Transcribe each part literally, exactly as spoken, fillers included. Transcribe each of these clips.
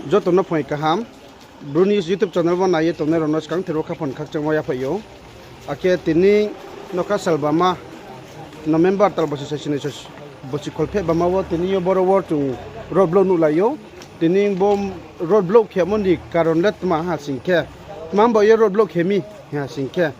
Joto no phai kaham. Bru News YouTube channel wo nai ye tongnai rao no skang ther wo khaphang khakchangmo yaphaih ou. Akhe tini nokha salbama November tal bosi saisinoi bosi kholpheh bama wo tini yo boro wo chung road block nuhlai ou. Tini bo road block khemo ni karon le tma ha sing khe, tma bo ye road block khe mi ha sing khe,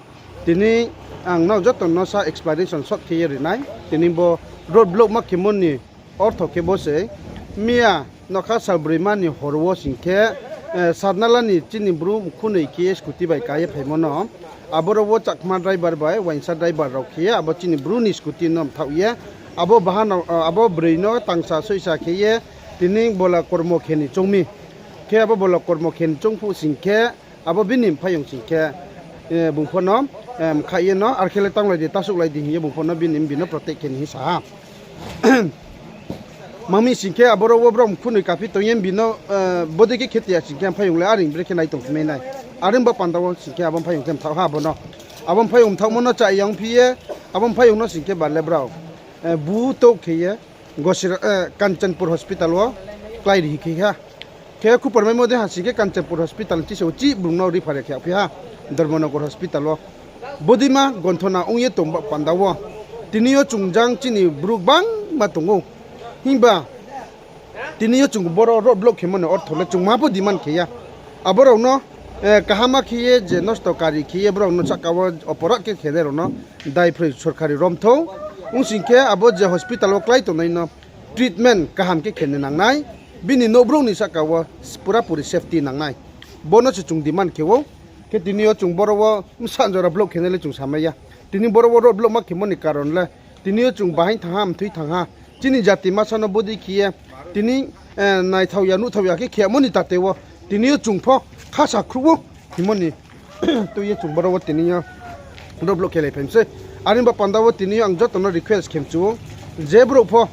tini ang nrao joto no sa explanation short khe ye ri nai. Tini bo road block ma khemo ni ortho khe bo se, miya nokha salbroima ni hor wo sing khe, Satnala ni chini Bru mkhunoi khe ye scooty bai ka ye phaimo no, aboro wo Chakma driver bai uaingsa driver rao khe ye abo chini Bru ni scooty no mthaoh ye, abo broi no tangsa soisa khe ye tini bola kormo khe ni choung mi. Khe abo bola kormo khe ni choung phuh sing khe, abo bini mphaiyong sing khe, bung pho no mkhaih ye no, Ar khe le tanglai di, tasuhlai di, hing ye bung pho no bini mbi no protect khe ni hing sa ha. Mami sing khe aboro wo brao mkhunoi kaphi tong ye mbi no, bodei khe khe ti ya sing khe mphaiyong le are brekhe nai tongphi mai nai. Are bo panda wo sing khe abo mphaiyong khe mthaoh ha abo no. Abo mphaiyong mthaohmo no cha ya ongphi ye, abo mphaiyong no sing khe ba le brao bu touh khe ye Kanchanpur hospital wo klái ri hi khe ha. Khe khupor maimo dei ha sing khe Kanchanpur hospital ni chisa uchih bung no refer khe yagphi ha Dharmanagar hospital wo. Bodeima gonthona ong ye tong ba panda wo tini yo chung jang chini Bru gbangma tong ou. Himba tini yo chung boro road block khemo ni ortho le chung ma pho demand khe ya. Abo rao no kaham khe ye je nosto kari khe ye brao no sahka wo oporat khe khenai rao no daiphroi sorkari rom thou. Ong sing khe abo je hospital wo klái tongnai no treatment kaham khe khe ni nangnai, bini nouhbrouh ni sahka wo purapuri safety nangnai. Bo no se chung demand khe ou. Khe tini yo chung boro wo bsa jora block khenai le chung samai ya. Tini boro wo road block ma khemo ni karon le tini yo chung bahaing thanng ha, mthoi thanng ha. Chini jati masa no bodei khe ye tini naithao ya, nuhthao ya khe khemo ni tate wo tini yo chung pho khasa khruh ou hingmo ni tui ye chung boro wo tini yo road block khelai phai mi sei. Are ba panda wo tini yo ang joto no request khe mchu ou. Je brouh pho,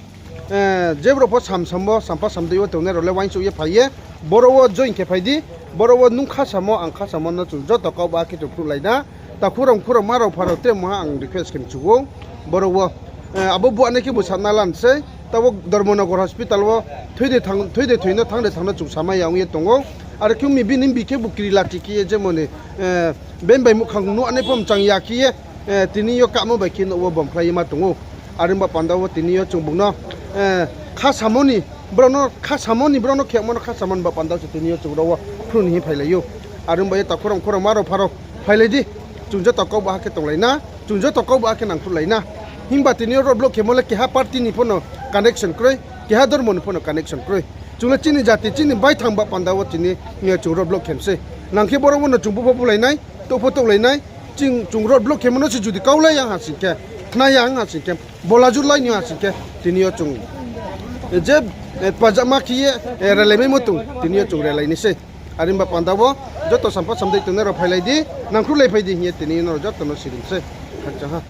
je brouh pho samsamo, sampha samdei wo tongnai rao le uaingsouh ye phai ye, boro wo join khe phai di. Boro wo nung khasamo, ang khasamo no chung joto kau ba khe chung phruhlai na. Takhu rao, khu rao, ma rao, pha rao, tre mungha ang request khe mchu ou. Boro wo abo buanai khe bo Satnala ni sei, taoh wo Dharmanagar hospital wo thui de thoi no, thanng de thanng no chung samai ya ong ye tong ou. Are khe mi bini bikhe bo kri lachi khe ye jemo ni, bini bai muhkhang nuhnai pho mchang ya khe ye, tini yo kahmo bai khe nouh wo bomkhlai ye ma tong ou. Are ba panda wo tini yo chung bung no khasamo ni, brao no khasamo ni, brao no khemo no khasamo ni ba panda wo se tini yo chung rao wo phruh ni hing phailai ou. Are bai ye takhu rao, khu rao, ma rao, pha rao, phailai di. Chung joto kau ba khe tonglai na, chung joto kau ba khe nangkhruhlai na. Himba tini yo road block khemo le keha party ni pho no connection kroi, keha dormo ni pho no connection kroi. Chung le chini jati, chini baithang ba panda wo tini chung road block khe mi sei. Nang khe boro wo no chung bupho bulai nai, touh pho touhlai nai. Chung road block khemo no se judi kau lai ya ha sing khe, khna ya ha sing khe, bola jut lai ni ha sing khe, tini yo chung je pajama khe ye relai maimo tong, tini yo chung relai nai sei. Are ba panda wo joto sampha samdei tongnai rao phailai di, nangkhruhlai phai di hing ye tini yo nrao joto no sirim sei. Khakchang ha.